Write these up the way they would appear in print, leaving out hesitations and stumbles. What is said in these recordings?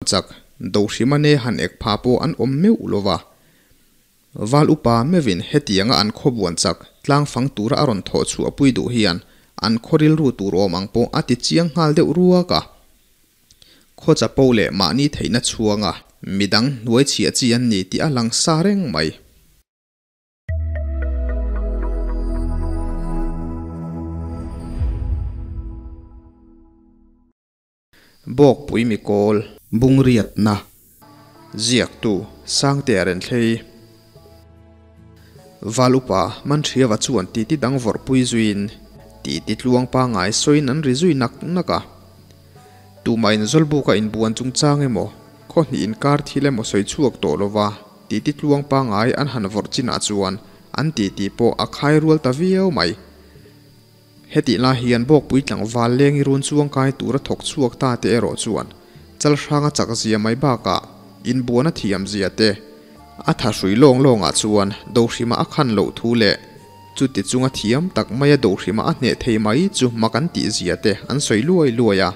Chak Dohrima ne han ek pha pawh an awm meuh lo va. Val upa meuhin hetianga an khaw buan chak tlang fang tura a rawn thawh chhuah pui duh hian an khaw rilru tur awm ang pawh a ti chiang nghal deuh ruak a. Khaw chapo leh mahni theihna chhuanga midang hnuai chhiah chi an ni tih a lang sa reng mai. Bawkpui mikawl bungriatna ziaktu Sangtea Renthlei Val upa Manhriava chuan titi dang vawrhpui zuiin titi tluang pangngai sawiin an ri zui nak nak a. Tumah in Zawlbuka inbuan chungchang emaw, khaw hnih inkar thil emaw sawi chhuak tawh lova titi tluang pangngai an han vawrh chinah chuan an titi pawh a khai rual ta viau mai. Hetih lai hian Bawkpui tlangval leng i run chuang kai tura thawk chhuak ta te erawh chuan Chalhranga chak zia mai bakah inbuan a thiam zia te, a tha hrui lawng lawngah chuan Dohrima a khan loh thu leh chuti chunga thiam tak maia Dohrima a hneh thei mai chu mak an tih zia te an sawi luai luai a.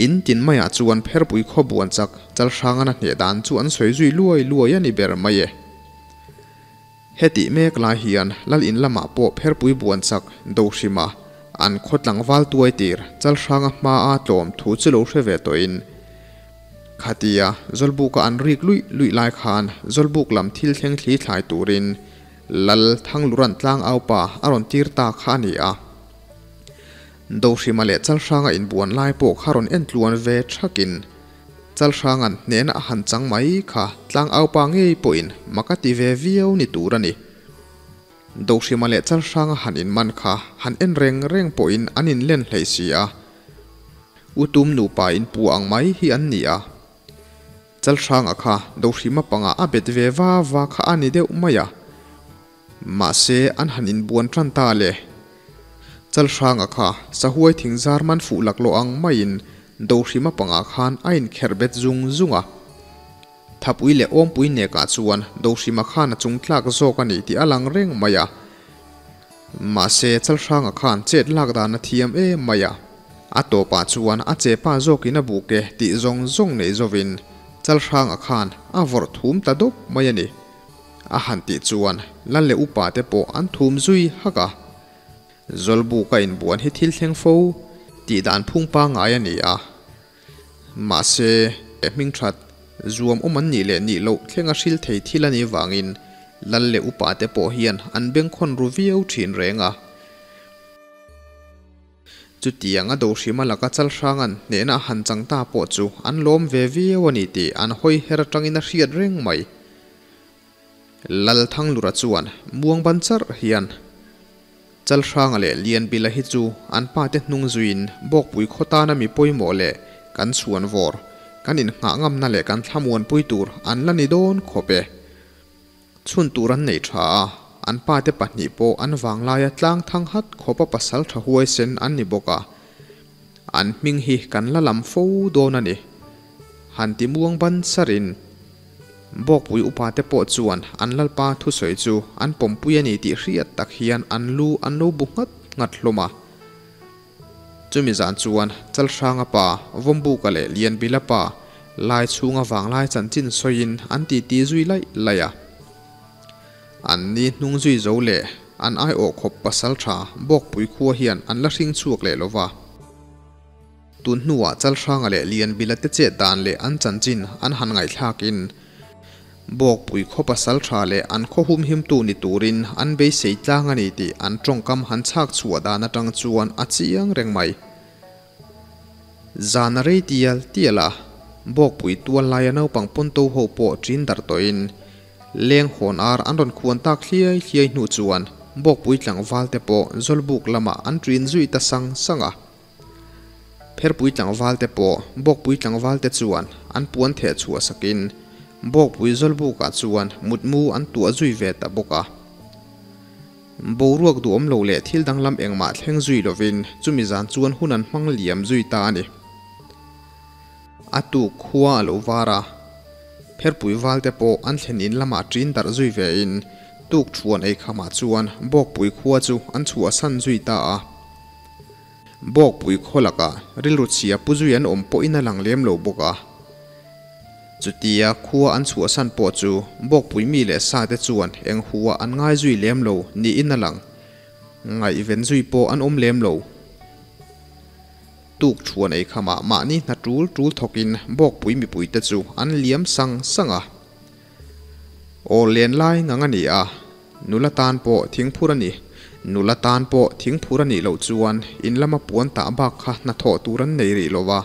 In tin maiah chuan Pherpui khaw buan chak Chalhrangan a hneh dan chu an sawi zui luai luai a ni ber mai e. Hetih mek lai hian Lal in lamah pawh pherpui buan chak Dohrima an khaw tlangval tuai tir Chalhranga hma a tlawm thu chu lo hre ve tawhin khatia Zawlbuka an rik luih luih lai khan Zawlbuk lam thil thleng thli thlai turin Lal Thangluran tlangaupa a rawn tir ta kha a ni a. Dohrima leh Chalhranga inbuan lai pawh kha rawn en tluan ve thakin Chalhranga'n hnehna a han chang mai kha tlangaupa ngei pawhin mak a ti ve viau ni tur a ni. Dohrima leh Chalhranga han inman kha han en reng reng pawhin an inlen hleih si a. Utum nupa inpu ang mai hi an ni a. Chalhranga kha Dohrima pangah a bet ve va va kha a ni deuh mai a. Mahse an han inbuan tan ta le. Chalhranga kha sahuai thing zar man fuh laklawh ang maiin Dohrima pangah khan a inkherh bet zung zung a. Thapui leh Awmpui nekah chuan Dohrima khan a chung tlak zawk a ni tih a lang reng mai a. Mahse Chalhranga khan chet lak dan a thiam em mai a. A tawpah chuan a chepa zawkin a buk e tih zawng zawng nei zawin Chalhranga khan a vawrh thum ta dawp mai a ni. A han tih chuan Lal leh upa te pawh an thum zui hak a. Zawlbuka inbuan hi thil thleng fo tih dan phung pangngai a ni a. Mahse, hming that zuam awm an nih leh nih loh thlenga hril thei thil a nih vangin Lal leh upa te pawh hian an bengkhawn ru viau thin reng a. Chutiang a Dohrima laka Chalhranga'n hnehna a han chang ta pawh chu an lawm ve viau a ni tih an hawi her atangin a hriat reng mai. Lal Thanglura chuan muang ban charh hian Chalhranga leh Lianbila hi chu an pate hnung zuiin Bawkpui khaw tana mi pawimawh leh kan chhuan vawr, kan innghah ngamna leh kan thlamuanpui tur an la ni dawn khawp e. Chhun tur an nei tha a, an pate pahnih pawh an vanglaia tlang thang hat khawpa pasal tha huaisen an ni bawk a, an hming hi kan la lam fo dawn a ni. Han ti muang ban sarin Bawkpui upate pawh chuan an lalpa thusawi chu an pawmpui a ni tih hriat tak hian an lu an lo bu nghat nghat hlawm a. Chumi zan chuan Chalhranga pa, Vawmbuka leh Lianbila pa lai chhunga vanglai chanchin sawiin an titi zui laih laih a. An ni hnung zui zo leh an aiawh khawp pasal tha Bawkpui khua hian an la hring chhuak leh lova. Tun hnuah Chalhranga leh Lianbila te chet dan leh an chanchin an han ngaihthlakin Bawkpui khaw pasal tha leh an khaw humhimtu ni turin an beisei tlang a ni tih an tawngkam han chhak chhuah dan atang chuan a chiang reng mai. Zan a rei tial tial a, Bawkpui tual laia naupang pawnto ho pawh ṭin darh tawhin leng hawn ar an rawn khuan tak hliai hliai hnu chuan Bawkpui tlangval te pawh Zawlbuk lamah an ṭin zui ta sang sang a. Pherpui tlangval te pawh Bawkpui tlangval te chuan an puan theh chhuah sakin Bawkpui Zawlbukah chuan mutmu an tuah zui ve ta bawk a. Boruak duhawm lo leh thil danglam engmah thleng zui lovin chumi zan chuan hun an hmang liam zui ta a ni. A tuk khua a lo var a, Pherpui val te pawh an thlen in lamah ṭin darh zui ve in tuk thuan ei khamah chuan Bawkpui khua chu an chhuahsan zui ta a. Bawkpui khaw lakah rilru chhia pu zui an awm pawhin a lang lem lo bawk a. Chutia khua an chhuahsan pawh chu Bawkpui mi leh sa te chuan eng huah an ngai zui lem lo niin a lang. Ngaihven zui pawh an awm lem lo. Tuk thuan ei khamah mahni hna tul tul thawkin Bawkpui mipuite chu an liam sang sang a. Aw len lai ngang a ni a, nula tan pawh thingphur a ni. Nula tan pawh thingphur a nih loh chuan in lama puan tah bak kha hnathawh tur an nei rih lo va.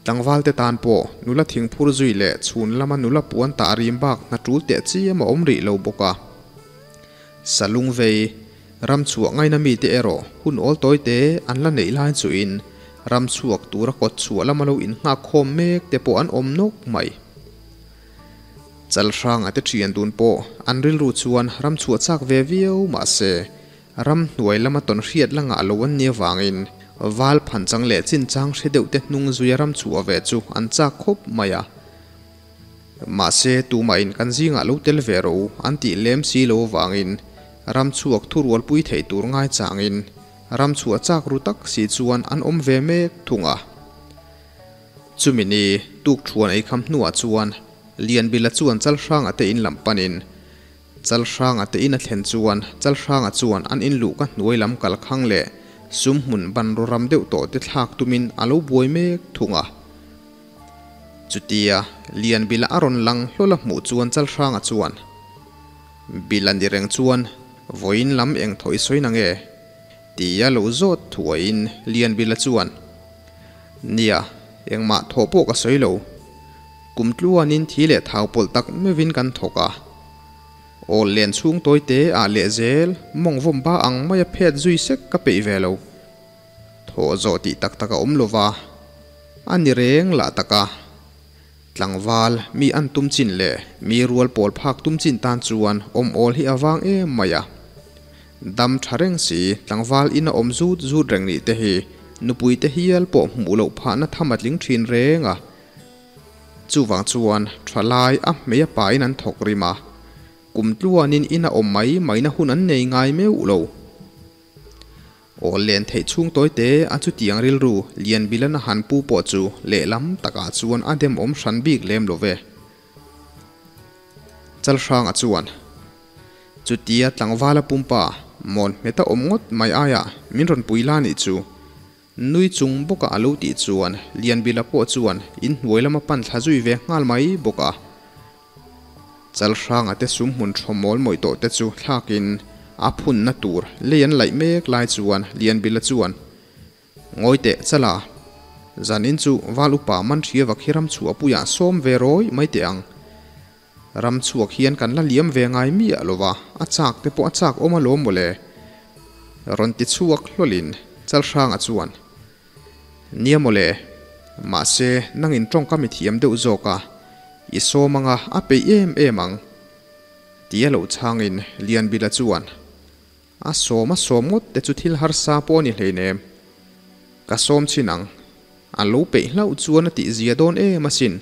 Tlangvalte tan pawh nula thingphur zui leh chhun lama nula puan tah rim bak hna tul teh chiam a awm rih lo bawk a. Salung vei, ram chhuah ngaina mite erawh hun awl tawi te an la neih lai chuhin ram chhuak tura kawt chhuah lama lo innghak khawm mek te pawh an awm nawk mai. Chalhranga te thian dun pawh an rilru chuan ram chhuah chak ve viau mah se ram hnuai lama tawn hriat la ngah lo an nih avangin val phanchang leh chinchang hre deuh te hnung zuia ram chhuah ve chu an chak khawp mai a. Mahse, tumahin kan zingah lo tel ve rawh u an tih lem si lo avangin ram chhuak thurualpui theih tur ngaichangin ram chhuah chak ru tak si chuan an awm ve mek thung a. Chumi ni tuk thuan ei kham hnuah chuan Lianbila chuan Chalhranga te in lam panin Chalhranga te in a thlen chuan Chalhranga chuan an in luh ka hnuai lam kal khang leh sum hmun ban ru ram deuh tawh te thlak tumin a lo buai mek thung a. Chutia Lianbila a rawn lang hlawl a hmuh chuan Chalhranga chuan, Bila ni reng chuan vawiin lam eng thaw i sawi na nge? Tia lo zawt thuaiin Lianbila chuan, Nia, engmah thawh pawh ka sawi lo. Kum tluanin thi leh thau pawlh tak meuhin kan thawk a. Awl len chhung tawi te ah leh zel mawng vawm ba ang maia phet zui sek ka peih ve lo. Thawh zawh tih tak tak a awm lo va, a ni reng lah tak a. Tlangval, mi an tum chin leh mi rual pawl phak tum chin tan chuan awm awl hi a vang em mai a. Dam tha reng si, tlangval in a awm zut zut reng nih te hi nupui te hial pawh hmuh loh phahna tham a tling thin reng a. Chuvang chuan thalai a hmei a pain an thawk rim a, kum tluanin in a awm mai maina hun an nei ngai meuh lo. Aw len theih chhung tawi te a chutiang rilru lian bilan a han pu pawh chu lehlam takah chuan a demawm hran bik lem lo ve. Chalhranga chuan, Chutia tlangvala pumpa mawn hmeta awm ngawt mai aiah min rawn pui la nih chu. Nui chung bawka a lo tih chuan Lianbila pawh chuan inhnuai lama pan thla zui ve nghal mai bawk a. Chalhranga te sum hmun thaw mawl mawih tawh te chu thlakin a phunna tur lei an laih mek lai chuan Lianbila chuan, Ngawi teh chala, zanin chu Val upa Manhria vak hi ram chhuah puiah sawm ve rawi mai teh ang. Ram chhuak hian kan la liam ve ngai miah lo va, a chak te pawh a chak awm alawm mawle. Rawn ti chhuak hlawlin Chalhranga chuan, Nia mawle, mahse nangin tawngkam i thiam deuh zawk a, i sawm anga a peih em em ang. Tia lo chhangin Lianbila chuan, A sawm a sawm ngawt te chu thil harsa pawh a ni hleinem. Ka sawm chhin ang. A lo peih hlauh chuan a tih zia dawn em asin.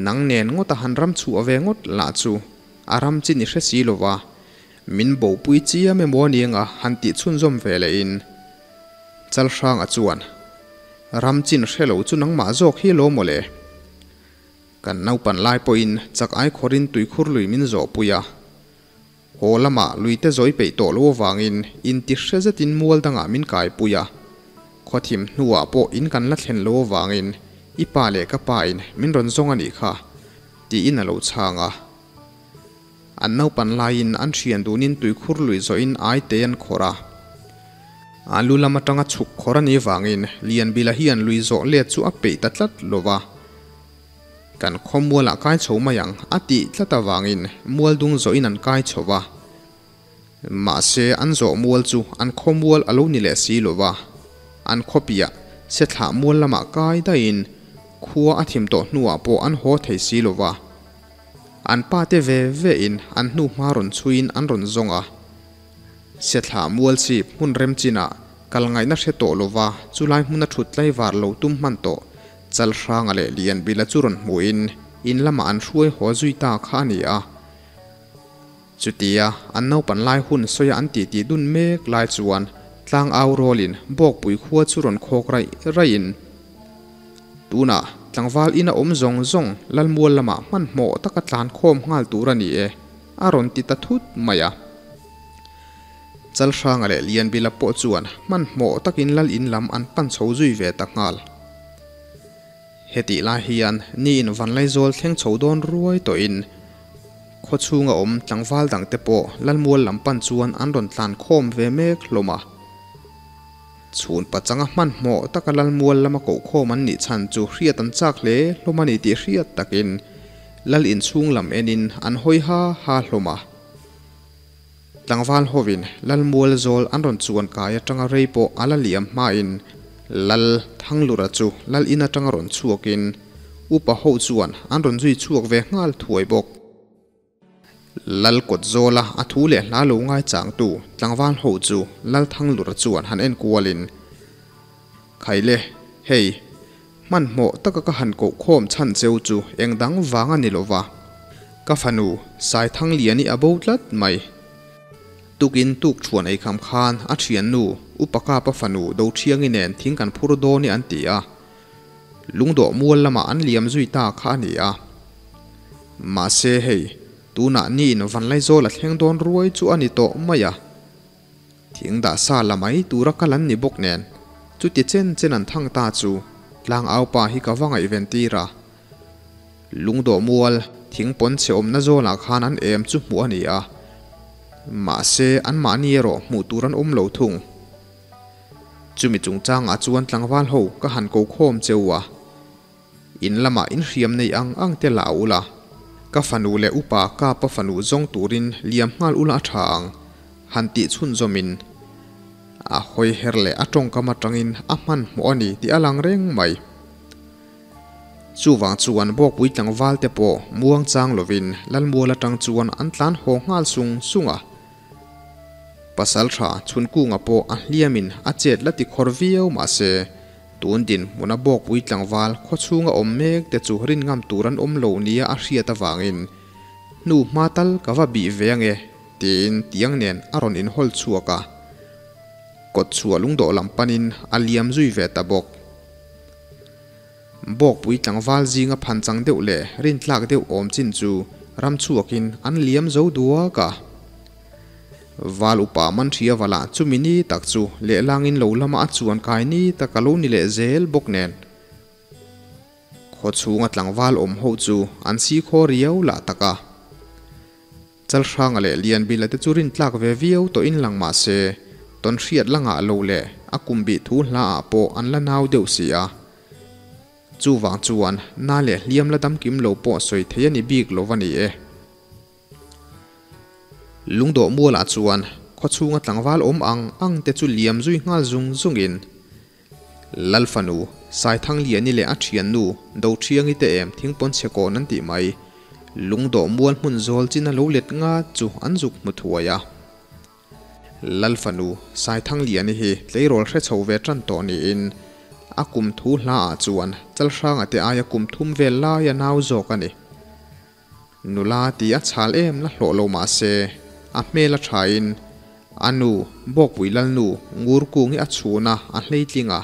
Nang nen ngawt a han ram chhuah ve ngawt lah chu a ram chin i hre si lo va, min bopui chiam emaw a ni anga han tih chhunzawm ve leh in Chalhranga chuan, Ram chin hre lo chu nangmah zawk hi lo maw le? Kan naupan lai pawhin chak ai khawrin tuikhur lui min zawhpui a, haw lamah luite zawi peih tawh lo avangin inti hre zetin mual dangah min kaipui a, khawthim hnuah pawh in kan la thlen lo avangin i pa leh ka pa in min rawn zawng a nih kha, tiin a lo chhang a. An naupan laiin an thian dunin tuikhur lui zawhin aite an khawrh a. A lu lam atanga chhuk khawrh a nih avangin Lianbila hian lui zawh let chu a peih ta tlat lo va. Kan khaw mualah kai chho mai ang a tih tlat avangin mual dung zawhin an kai chho va. Mahse an zawh mual chu an khaw mual a lo ni leh si lo va. An khaw piah se thlah mual lamah kai daihin khua a thim tawh hnuah pawh an haw thei si lo va. An pa te ve ve in an hnu hma rawn chhuiin an rawn zawng a. Se thlah mual chip hmun rem chinah kal ngaihna hre tawh lo va chulai hmuna thut tlaivar lo tum hman tawh Chalhranga leh Lianbila chu rawn hmuhin in lamah an hruai haw zui ta kha a ni a. Chutia an naupan lai hun sawia an titi dun mek lai chuan tlang au rawlin Bawkpui khua chu rawn khawk raih raihin, Tunah. tlangval ina awm zawng zawng Lalmual lamah hmanhmawh taka tlan khawm nghal tur a ni e, a rawn ti ta thut mai a. Chalhranga leh Lianbila pawh chuan hmanhmawh takin Lal in lam an pan chho zui ve ta nghal. Hetih lai hian niin Vanlaizawl thleng chho dawn ruai tawhin khaw chhunga awm tlangval dangte pawh Lalmual lam pan chuan an rawn tlan khawm ve mek hlawm a. Chhun pachanga hmanhmawh taka Lalmual lama kohkhawm an nih chhan chu hriat an chak hle hlawm a ni tih hriat takin Lal inchhung lam enin an hawi ha ha hlawm a. Tlangval hovin Lalmual zawl an rawn chuan kai atanga rei pawh a la liam hmain Lal Thanglura chu Lal in atanga rawn chhuakin upa ho chuan an rawn zui chhuak ve nghal thuai bawk. Lal kawt zawla a thu leh hla lo ngaichangtu tlangval ho chu Lal Thanglura chuan han en kualin, Khaile, hei, hmanhmawh taka ka han koh khawm chhan cheu chu eng dang vang a ni lo va, ka fanu Saithangliani a bo tlat mai. Tukin tuk thuan ei kham khan a thiannu Upa Kapa fanu Dothiangi nen thing kan phur dawn i an ti a, Lungdawh mual lamah an liam zui ta kha a ni a. Mahse hei, tunah niin Vanlaizawl a thleng dawn ruai chu a ni tawh mai a. Thing dah sa la mai tura kal an ni bawk nen, chuti chen chen an thang ta chu tlang aupa hi ka va ngaihven tir a. Lungdawh mual, thing pawn chhe awmna zawlah khan an em chu hmuh a ni a. Mahse anmahni erawh hmuh tur an awm lo thung. Chumi chungchangah chuan tlangval ho ka han ko khawm che u a, in lamah in hriam nei ang ang te la ula, ka fanu leh upa Kapa fanu zawng turin liam nghal ula a tha ang, han tih chhunzawmin a hawi her leh a tawngkam atangin a hmanhmawh a ni tih a lang reng mai. Chuvang chuan Bawkpui tlangval te pawh muang chang lovin Lalmual atang chuan an tlan haw nghal sung sung a. Pasal tha Chhunkunga pawh a hliamin a chet la ti khawr viau mahse, tun dinhmuna Bawkpui tlangval khawchhunga awm mek te chu rin ngam tur an awm lo nia a hriat avangin hnu hma tal ka va bih ve ange tiin tiang nen a rawn inhawl chhuak a, kawtchhuah lungdawh lam panin a liam zui ve ta bawk. Bawkpui tlangval zinga phanchang deuh leh rintlak deuh awm chin chu ram chhuakin an liam zo duak a. Val upa Manhria valah chumi ni tak chu lehlangin lo lama a chuan kai ni tak a lo ni leh zel bawk nen. Khawchhunga tlangval awm ho chu an sikhaw riau lah tak a. Chalhranga leh Lianbila te chu rintlak ve viau tawhin lang mah se, tawnhriat la ngah lo leh a kum bih thu hla ah pawh an la nau deuh si a. Chuvang chuan na leh hliam la damkim lo pawh sawi thei a ni bik lo va ni e. Lungdawh mualah chuan khawchhunga tlangval awm ang ang te chu liam zui nghal zung zungin Lal fanu, Saithangliani leh a thiannu Dothiangi te em thingpawn chhe kawn an tih mai. Lungdawh mual hmun zawl chin a lo let nga chu an zuk hmu thuai a. Lal fanu, Saithangliani hi tleirawl hre chho ve tan tawh niin a kum thu hla ah chuan Chalhranga te aia kum thum vel lai a nau zawk a ni. Nula ti a chhal em la hlawh lo mah se, a hmel a thain a nu Bawkpui Lalnu ngur kung hi a chhun a, a hleitling a.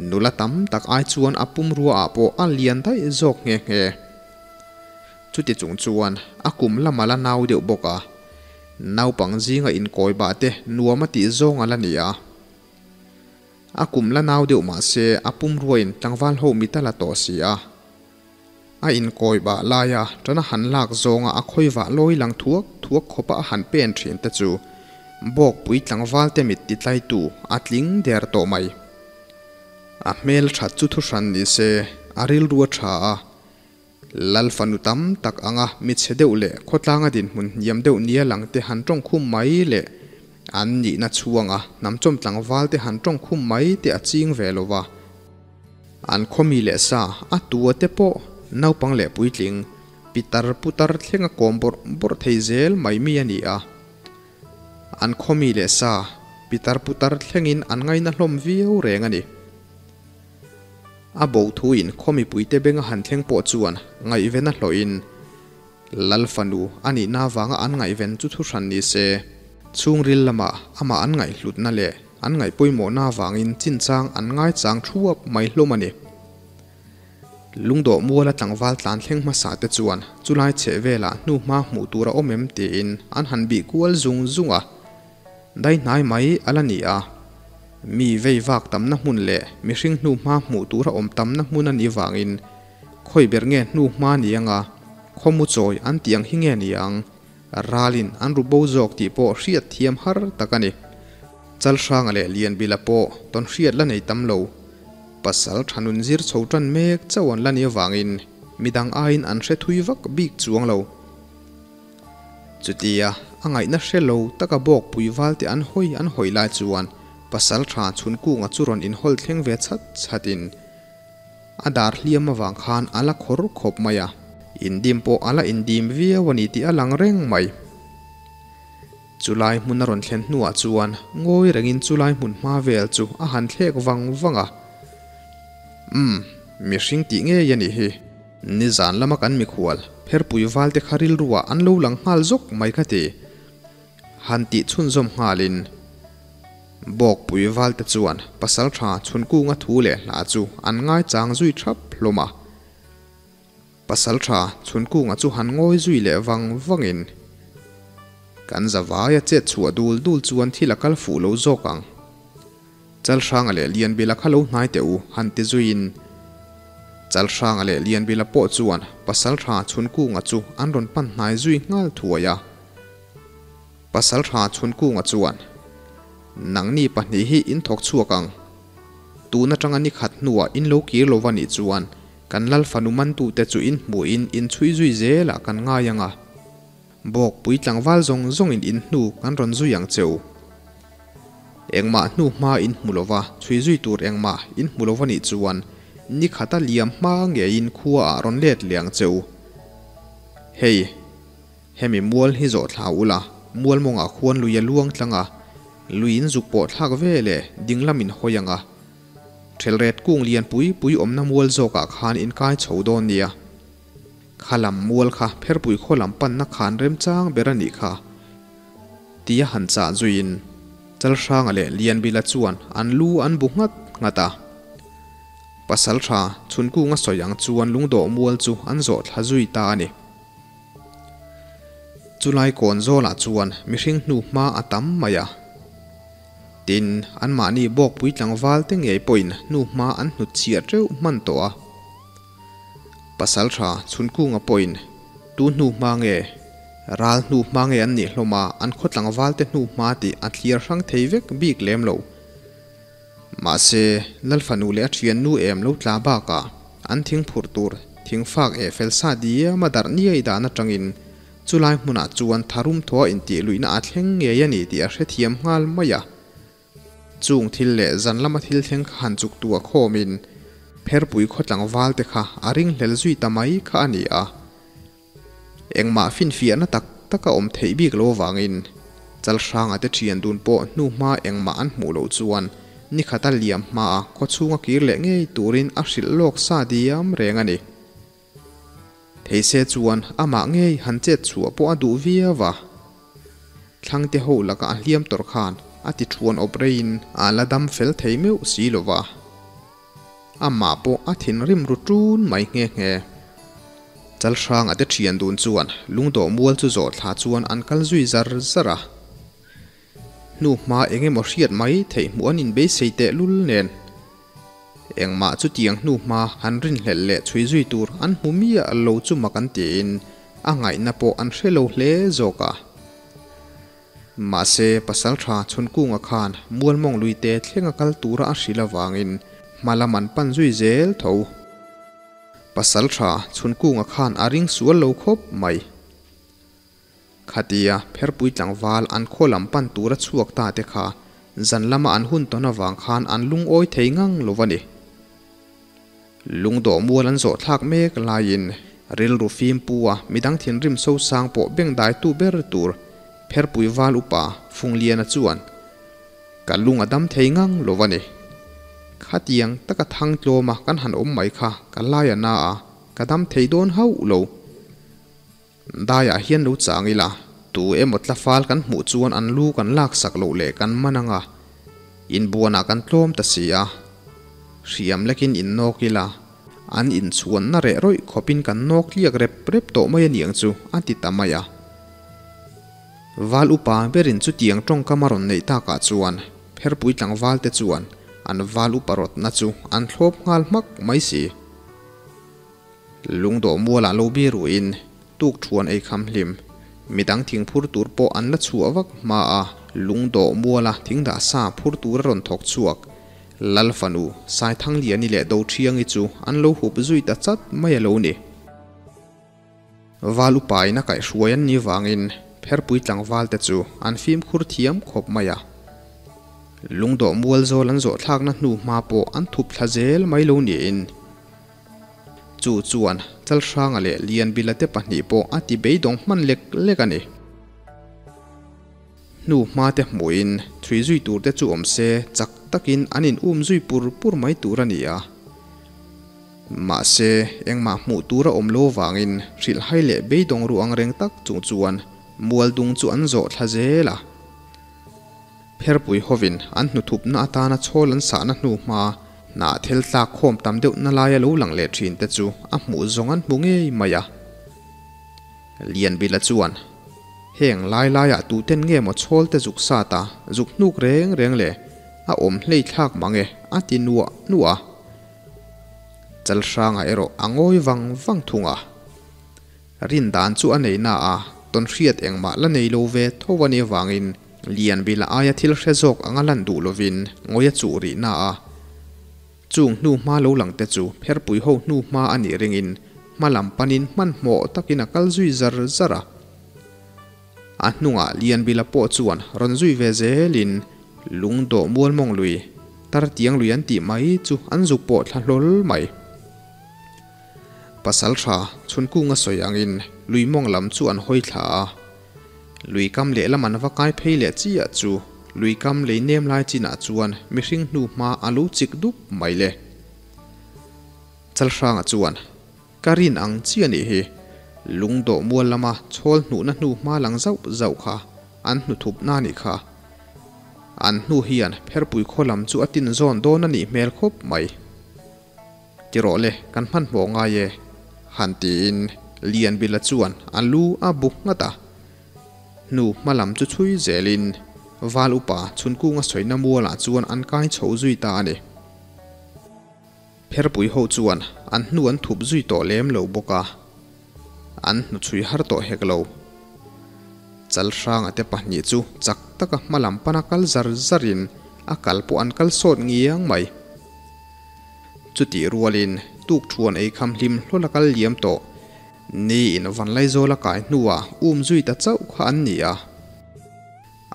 Nula tam tak ai chuan a pumrua ah pawh a lian daih zawk nghe nghe. Chuti chung chuan a kum lam a la nau deuh bawk a, naupang zinga inkawi bah te nuam a tih zawng a la ni a. A kum la nau deuh mah se a pumruain tlangval ho mit a la tawh si a. A inkawi bah laia ṭana han lak zawnga a khawi vah lawi lang thuak thuak khawpa a han pen ṭhin te chu Bawkpui tlangvalte mit titlaitu a tling der tawh mai. A hmel ṭhat chu thuhran ni se a rilru a ṭha a, Lal fanu tam tak anga michhe deuh leh khawtlanga dinhmun hniam deuh nia langte han ṭawng khum mai leh an nihna chhuanga hnamchawm tlangvalte han ṭawng khum mai te a ching ve lo va. An khawmi leh sa a tua te pawh naupang leh puitling, pitar putar thlenga kawm bawrh bawrh thei zel mai mi a ni a. An khawmi leh sa, pitar putar thlengin an ngaina hlawm viau reng a ni. A bo thuin khawmi puite benga han thleng pawh chuan ngaihven a hlawhin Lal fanu a nihna avanga an ngaihven chu thuhran ni se, chhungril lamah amah an ngaihhlutna leh an ngaihpawimawhna avangin chinchang an ngaichang thuap mai hlawm a ni. Lungdawh muala tlangval tlan thleng hmasa te chuan chulai chheh velah hnuhma hmuh tur a awm em tiin an han bih kual zung zung a. Dai hnai mai a la ni a. Mi vei vak tamna hmun leh mihring hnuhma hmuh tur a awm tamna hmun a nih vangin khawi ber nge hnuhma ni anga khawmu chawi an tih ang hi nge ni ang? Ralin an ru bo zawk tih pawh hriat thiam har tak a ni. Chalhranga leh Lianbila pawh tawn hriat la nei tam lo. Pasal tha nun zir chho tan mek chauh an la ni avangin midang aiin an hre thui vak bik chuang lo. Chutia a ngaihna hre lo taka bawkpui valte an hawi an hawi lai chuan pasal tha chhun kunga chu rawn inhawl thleng ve chhat chhatin a dar hliam avang khan a la khawr khawp mai a. Indim pawh a la indim viau a ni tih a lang reng mai. Chulai hmun a rawn thlen hnuah chuan ngawi rengin chulai hmun hma vel chu a han thlek vang vang a. Umm, mihring tih ngei a nih hi. Nizan lama kan mikhual, pherpui valte kha rilruah an lo lang nghal zawk mai ka ti. Han tih chhunzawm nghalin Bawkpui valte chuan pasaltha chhunkunga thu leh hla chu an ngaichang zui thap hlawm a. Pasalṭha Chhunkunga chu han ngawi zui leh vang vangin, Kan zavaia chet chhuah dul dul chuan thil a kal fuh lo zawk ang. Chalhranga leh Lianbila kha lo hnai teh u, han ti zuiin. Chalhranga leh Lianbila pawh chuan Pasalṭha Chhunkunga chu an rawn pan hnai zui nghal thuai a. Pasalṭha Chhunkunga chuan, Nangni pahnih hi in thawk chhuak ang. Tun aṭanga ni khat hnuah in lo kir lo va nih chuan Kan lal fanu mantute chu in hmuhin in chhui zui zelah kan ngai ang a. Bawkpui tlangval zawng zawngin in hnu kan rawn zui ang che u. Engmah hnu hma in hmu lova chhui zui tur engmah in hmu lova nih chuan ni khata liam hma ngeiin khuaah rawn let leh ang che u. Hei, hemi mual hi zawh thla ula, mual mawngah khuan lui a luang tlang a, lui in zuk pawh thlak ve leh ding lam in hawi ang a. Thelret kung lian pui pui awmna mual zawkah khan in kai chho dawn nia. Kha lam mual kha pherpui khaw lam panna khan remchang ber a nih kha. Tia han chah zuiin Chalhranga leh Lianbila chuan an lu an bu nghat nghat a. Pasaltha Chhunkunga sawi ang chuan lungdawh mual chu an zawh thla zui ta a ni. Chulai kawn zawlah chuan mihring hnu hma a tam mai a. Tin, anmahni bawkpui tlangval te ngei pawhin hnuhma an hnut chhiah teuh hman tawh a. Pasaltha Chhunkunga pawhin tu hnuhma nge, ral hnuhma nge an nih hlawm a, an khaw tlangval te hnuhma tih a thlir hrang thei vek bik lem lo. Mahse, Lalfanu leh a thiannu em lo tla bakah an thing phurh tur thingfak eh fel sa diam a darh niai dan atangin Chulai hmunah chuan tharum thaw a intih luihna a thleng ngei a ni tih a hrethiam nghal mai a. Chung thil leh zan lama thil thleng kha han chuk tua khawmin Pherpui khaw tlangval te kha a ringhlel zui ta mai kha a ni a. Engmah finfiahna tak tak a awm theih bik lo avangin Chalhranga te thian dun pawh hnu hma engmah an hmuh loh chuan nikhata liam hmaa khawchhunga kir leh ngei turin a hrilh lawk sa diam reng a ni. Theise chuan amah ngei han chet chhuah pawh a duh viau a. Thlangte ho lakah a hliam tawrh khan a ti thuan awp reiin a la dam fel thei meuh si lo va. Amah pawh a thinrim ru ṭun mai nghe nghe. Chalhranga te ṭhian dun chuan lungdawh mual chu zawh thla chuan an kal zui zar zar a. Hnu hma eng emaw hriat mai theih hmuh an inbeisei teh lul nen. Engmah chutiang hnu hma han rinhlelh leh chhui zui tur an hmu miah lo chu mak an tiin a ngaihna pawh an hre lo hle zawk a. Mahse, Pasaltha Chhunkunga khan Mualmawng luite thlenga kal tura a hrilh avangin hma lam an pan zui zel tho. Pasaltha Chhunkunga khan a ring sual lo khawp mai. Khatia pherpui tlangval an khaw lam pan tura chhuak ta te kha zan lama an hun tawn avang khan an lungawi thei ngang lo a ni. Lungdawh mual an zawh thlak mek laiin rilru fim pu a midang thinrim sosang pawh bengdaitu ber tur pherpui val upa Fungliana chuan Ka lung a dam thei ngang lo a ni. Khatiang taka thang tlawma kan han awm mai kha ka lai a na a, ka dam thei dawn hauh lo. Daiah hian lo chang ila, tu emaw tlafal kan hmuh chuan an lu kan laksak loh leh kan man ang a, inbuanah kan tlawm ta si a. Hriam lekin innawk ila, An inchhuanna reh rawih khawpin kan nawk tliak rep rep tawh mai a niang chu, a ti ta mai a. Val upa berin chutiang tawngkam a rawn neih takah chuan Pherpui tlangvalte chuan an val upa rawtna chu an thlawp nghal hmak mai si. Lungdawh mualah lo bi ruhin tuk thuan ei kham hlim. Midang thing phur tur pawh an la chhuah vak hma a, lungdawh muala thing dah sa phur tur a rawn thawk chhuak. Lal fanu Saithangliani leh Dothiangi chu an lo hup zui ta chat mai a lo ni. Val upain a kaihhruai an nih vangin Pherpui tlangvalte chu an fimkhur thiam khawp mai a. Lungdawh mual zawl an zawh thlakna hnu hma pawh an thup thla zel mai lo niin chu chuan Chalhranga leh Lianbila te pahnih pawh a ti beidawng hman lek lek a ni. Hnu hma te hmuhin chhui zui tur te chu awm se chak takin an in um zui pur pur mai tur a ni a. Mahse, engmah hmuh tur a awm lo vangin hrilhhai leh beidawng ru ang reng tak chung chuan mualdung chu an zawh thla zel a. Pherpui hovin an hnuthupna atana chhawl an sahna hnu hma hnah thil tlak khawm tam deuhna laia lo lang leh thin te chu a hmuh zawng an hmu ngei mai a. Lianbila chuan, Heng lai laiah tuten nge maw chhawl te zuk sat a, zuk hnuk reng reng le, a awm hlei thlak mang e, a ti nuah nuah a. Chalhranga erawh a ngawi vang vang thung a. Rindan chu a nei na a, tawnhriat engmah la nei lo ve tho a nih avangin Lianbila aia thil hre zawk anga lan duh lovin ngawi a chuh rih na a. Chung hnu hma lo lang te chu pherpui ho hnu hma a nih ringin hma lam panin hmanhmawh takin a kal zui zar zar a. A hnungah Lianbila pawh chuan rawn zui ve zelin lungdawh mualmawng lui, tartiang lui an tih mai chu an zuk pawh thla hlawl mai. Pasal tha chhunkunga sawi angin lui mawng lam chu an hawi thla a. Lui kam lehlam an va kai phei leh chiah chu lui kam lei nem lai chinah chuan mihring hnu hma a lo chik dup mai le. Chalhranga chuan, Ka rin ang chi a nih hi. Lungdawh mual lama chhawl hnuhna hnu hma lang zauh zauh kha an hnu thup na nih kha. An hnu hian pherpui khaw lam chu a tin zawn dawn a nih hmel khawp mai. Ti rawh le, kan hmanhmawh ngai e, han tiin Lianbila chuan a lu a bu nghat a. Hnu hma lam chu chhui zelin Val upa Chhunkunga sawina mualah chuan an kai chho zui ta a ni. Pherpui ho chuan an hnu an thup zui tawh lem lo bawk a, an hnuchhui har tawh hek lo. Chalhranga te pahnih chu chak taka hma lam pana kal zar zarin a kal pawh an kal sawt ngiang mai. Chutih rualin tuk thuan ei kham hlim hlawl a kal liam tawh. Niin Vanlaizawla kai hnuah um zui ta chauh kha an ni a.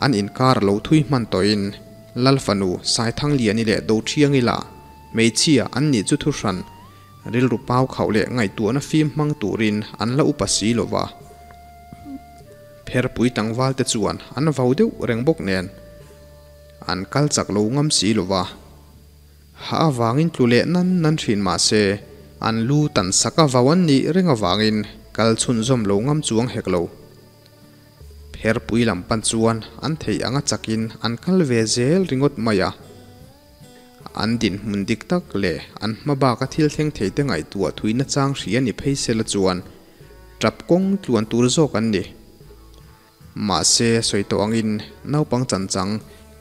An inkar lo thui hman tawhin Lal fanu Saithangliani leh Dothiangi lah hmeichhia an nih chu thuhran rilru pau khauh leh ngaihtuahna fim hmang turin an la upa si lo va. Pherpui tlangvalte chuan an vau deuh reng bawk nen an kal chak lo ngam si lo va. Ha avangin tlu leh nan nan thin mah se, an lu tan sak a vau an nih reng avangin kal chhunzawm lo ngam chuang hek lo. Pherpui lam pan chuan an theih anga chakin an kal ve zel ringawt mai a. An dinhmun dik tak leh an hma baka thil thleng thei te ngaihtuah thuina chang hria ni phei sela chuan tap kawng tluan tur zawk an ni. Mahse, sawi tawh angin naupang chanchang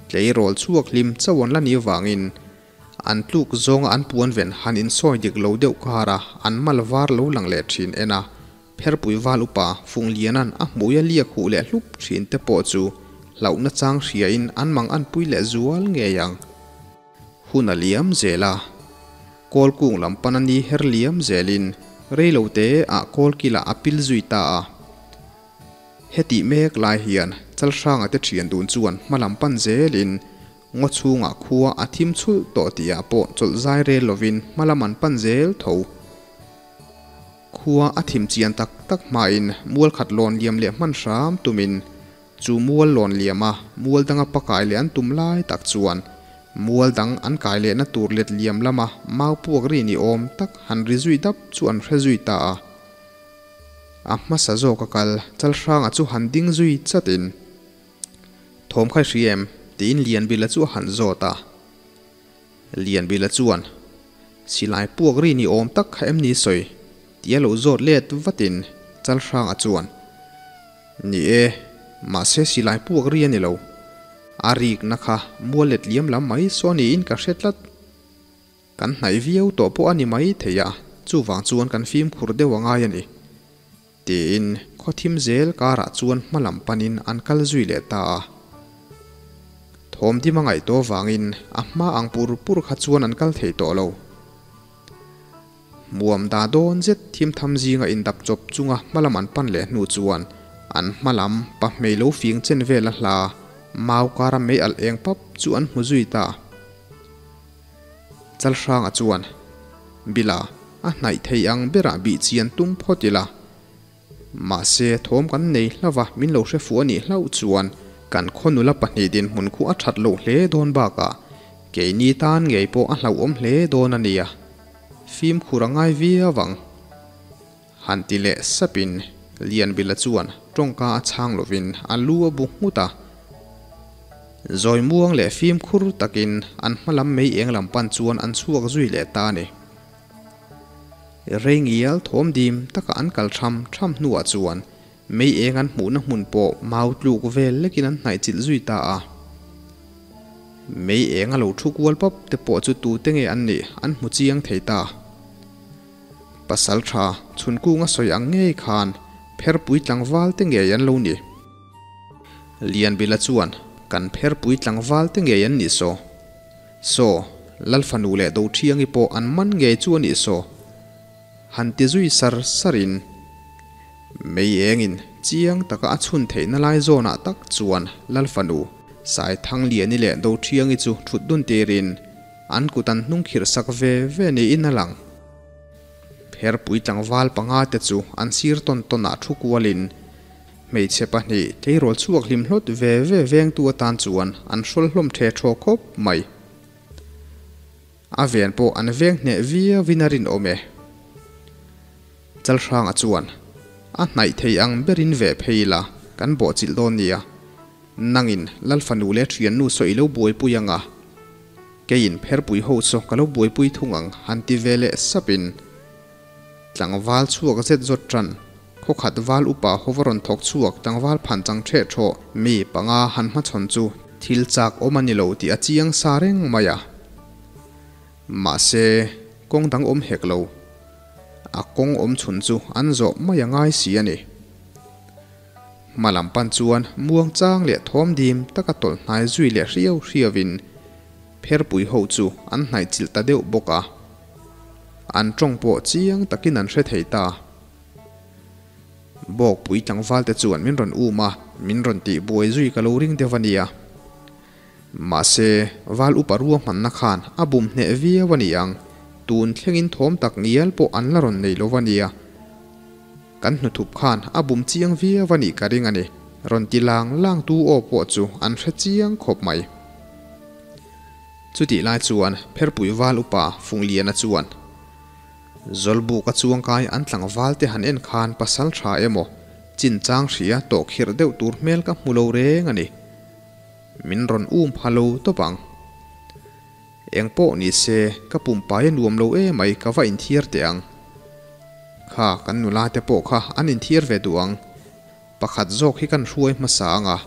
tleirawl chhuak hlim chauh an la nih avangin an tluk zawnga an puan ven han insawi dik lo deuh kara an mal var lo lang leh thin en a, Pherpui val upa Fungliana'n a hmui a liak huh leh hlup thin te pawh chu hlauhna chang hriain an mang an pui leh zual ngei ang. Hun a liam zel a, kawl kung lam pan a ni her liam zelin reilote ah kawl kilah a pil zui ta a. Hetih mek lai hian Chalhranga te thian dun chuan hma lam pan zelin ngaw chhungah khua a thim chhulh tawh tihah pawh chawlh zai rel lovin hma lam an pan zel tho. Khua a thim chian tak tak hmain mual khat lawn liam leh hman hram tumin chu mual lawn liama mual danga pakai leh an tum lai tak chuan mual dang an kai lehna tur let liam lama mau puak ri ni awm tak han ri zui dap chu an hre zui ta a. A hmasa zawk a kal, Chalhranga chu han ding zui chatin, Thawm kha i hria em? tiin Lianbila chu a han zawt a. Lianbila chuan, Silai puak ri ni awm tak kha em ni sawi? Tia lo zawt let vatin Chalhranga chuan, Ni e, mahse silai puak ri a ni lo. A rikna kha mual let liam lam mai saw niin ka hre tlat. Kan hnaih viau tawh pawh a ni mai thei a, chuvang chuan kan fimkhur deuh a ngai a ni. Tiin khawthim zel karah chuan hma lam panin an kal zui leh ta a. Thawmdim a ngaih tawh vangin a hma ang pur pur kha chuan an kal thei tawh lo. Hmuam da dawn zet thim tham zinga indap chawp chunga hma lam an pan leh hnu chuan an hma lam pahmei lo fing chen vel a hla mau kara mei alh eng pap chu an hmu zui ta. Chalhranga chuan, Bila, a hnaih thei ang berah bih chian tum phawt ila. Mahse, thawm kan nei hlauh a, min lo hre fuh a nih hlauh chuan kan khaw nula pahnih dinhmun khu a that loh hle dawn bakah keini tan ngei pawh a hlauhawm hle dawn a nia. Fimkhur a ngai viau ang. Han ti leh sapin Lianbila chuan tawngka a chhang lovin a lu a bu nghut a. Zawi muang leh fimkhur takin an hma lam mei eng lam pan chuan an chhuak zui leh ta a ni. Rei ngial thawm dim taka an kal tham tham hnuah chuan mei eng an hmuhna hmun pawh mau tluk vel lekin an hnaih chilh zui ta a. Mei eng a lo thu kual pap te pawh chu tute nge an nih an hmu chiang thei ta. Pasal tha chhunkunga sawi ang ngei khan pherpui tlangval te ngei an lo ni. Lianbila chuan kan pherpui tlangval te ngei an nih saw. Saw, Lalfanu leh Dothiangi pawh an man ngei chu a nih saw. Han ti zui sar sarin mei engin chiang taka a chhun theihna lai zawnah tak chuan Lalfanu Saithangliani leh Dothiangi chu thut dun tirin An kut an hnung khirh sak ve ve niin a lang. Pherpui tlangval panga te chu an sir tawn tawn ah thu kualin hmeichhe pahnih tleirawl chhuak hlim hlawt ve ve vengtu atan chuan an hrawl hlawm the thaw khawp mai. A ven pawh an veng hneh viauin a rinawm e. Chalhranga chuan a hnaih thei ang berin ve phei ila kan bawhchilh dawn nia. Nangin Lal fanu leh thiannu saw i lo buaipui ang a, keiin pherpui ho saw ka lo buaipui thung ang han ti ve leh sapin tlangval chhuak zet zawt tan khawkhat val upa ho va rawn thawk chhuak tlangval phan chang ṭheh ṭhawh mi panga han hmachhawn chu thil chak awm a ni lo tih a chiang sa reng mai a. Mahse, kawng dang awm hek lo. A kawng awm chhun chu an zawh mai a ngai si a ni. Hma lam pan chuan muang chang leh thawm dim taka tawlh hnai zui leh hriau hriauin pherpui ho chu an hnaih chilh ta deuh bawk a. An tawng pawh chiang takin an hre thei ta. Bawkpui tlangval te chuan min rawn um a, min rawn tih buai zui ka lo ring deuh a nia. Mahse, val upa ruahmanna khan a bum hneh viau a ni ang, tun thlengin thawm tak ngial pawh an la rawn nei lo a nia. Kan hnuthup khan a bum chiang viau a nih ka ring a ni, rawn ti lang lang tu aw pawh chu an hre chiang khawp mai. Chutih lai chuan Pherpui val upa Fungliana chuan, Zawlbuk a chuangkai an tlangval te han en khan pasal tha emaw, chinchang hria tawhkhirh deuh tur hmel ka hmu lo reng a ni. Min rawn um pha lo tawp ang. Eng pawh ni se, ka pumpai a nuam lo emai ka va inthiar teh ang. Kha kan nula te pawh kha an inthiar ve duh ang. Pakhat zawk hi kan hruai hmasa ang a,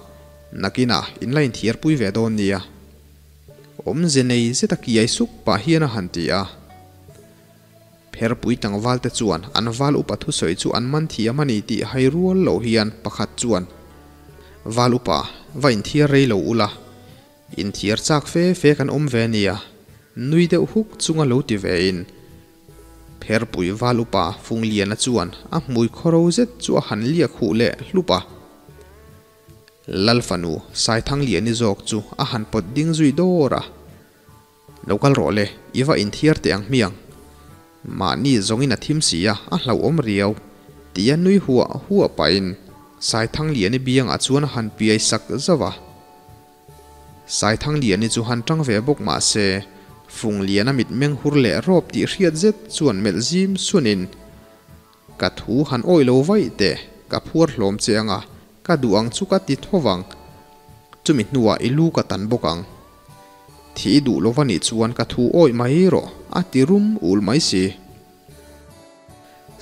nakinah in la inthiar pui ve dawn nia. Awmze nei zet a kiai suk pah hian a han ti a. Pherpui tlangval te chuan an val upa thusawi chu an man thiam a ni tih hai rual loh hian pakhat chuan, Val upa, va inthiar rei lo ula, Inthiar chak fe fe kan awm ve nia, nui deuh huk chunga lo ti ve in Pherpui val upa Fungliana chuan a hmui khawro zet chu a han liak huh leh hlup a. Lal fanu Saithangliani zawk chu a han pawt ding zui dawr a. Lo kal rawh le, i va inthiar teh ang hmiang. Mahni zawngin a thim si a, a hlauhawm riau, tia nui huah huah pahin Saithangliani biangah chuan a han piai sak zauh a. Saithangliani chu han tang ve bawk mah se, Fungliana mitmeng hur leh rawp tih hriat zet chuan melh zim sunin, Ka thu han awih lo vaih teh, ka phuar hlawm che ang a, ka duh ang chu ka ti tho vang. Chumi hnuah i lu ka tan bawk ang. Thih i duh lova nih chuan ka thu awih mai rawh, a ti rum ul mai si.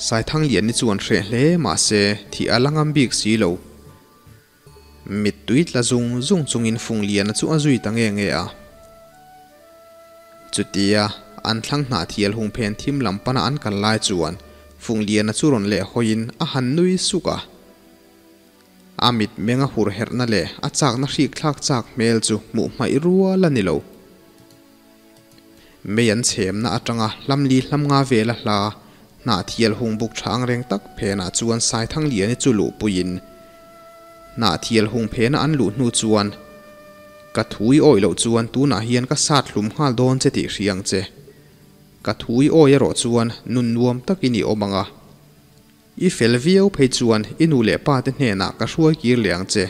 Saithangliani chuan hreh hle mah se thih a la ngam bik si lo. Mittui tla zung zung chungin Fungliana chu a zui ta nge nge a. Chutia an thlang hnah thial hung phen thim lam pana an kal lai chuan Fungliana chu rawn leh hawiin a han nui suk a. A mit meng a hur herhna leh a chakna hrik thlak chak hmel chu hmuh hmaih rual a ni lo. Mei an chhemna atanga hlamli hlam nga vela hla hnah thial hung buk tha ang reng tak phenah chuan Saithangliani chu luhpuiin hnah thial hung phena an luh hnu chuan Ka thui awih loh chuan tunah hian ka sat hlum nghal dawn che tih hria ang che. Ka thui awi erawh chuan nun nuam takin i awm ang a. I fel viau phei chuan i nu leh pa te hnenah ka hruai kir leh ang che.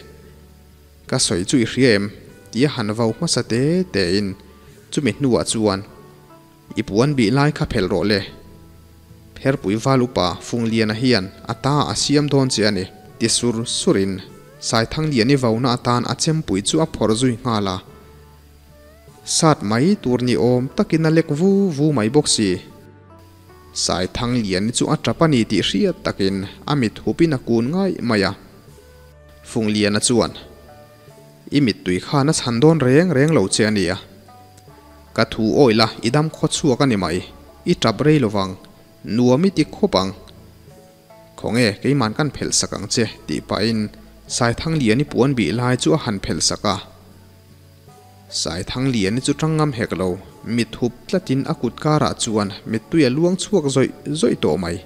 Ka sawi chu i hria em? Tih a han vau hmasa te tein chumi hnuah chuan i puan bih lai kha phelh rawh le. Pherpui val upa Fungliana hian a ta a siam dawn che a ni ti sur surin Saithangliani vauna atan a chempui chu a phawrh zui nghal a. Sat mai tur ni awm takin a lek vu vu mai bawk si. Saithangliani chu a tap a ni tih hriat takin a mit hupin a kun ngaih mai a. Fungliana chuan, I mittui khan a chhan dawn reng reng lo che a nia. Ka thu awih la i dam khaw chhuak a ni mai, i tap rei lovang, nuam i ti khawp ang. Khawnge keiman kan phelh sak ang che tih pahin Saithangliani puan bih lai chu a han phelh sak a. Saithangliani chu tang ngam hek lo, mit hup tlatin a kut karah chuan mittui a luang chhuak zawih zawih tawh mai.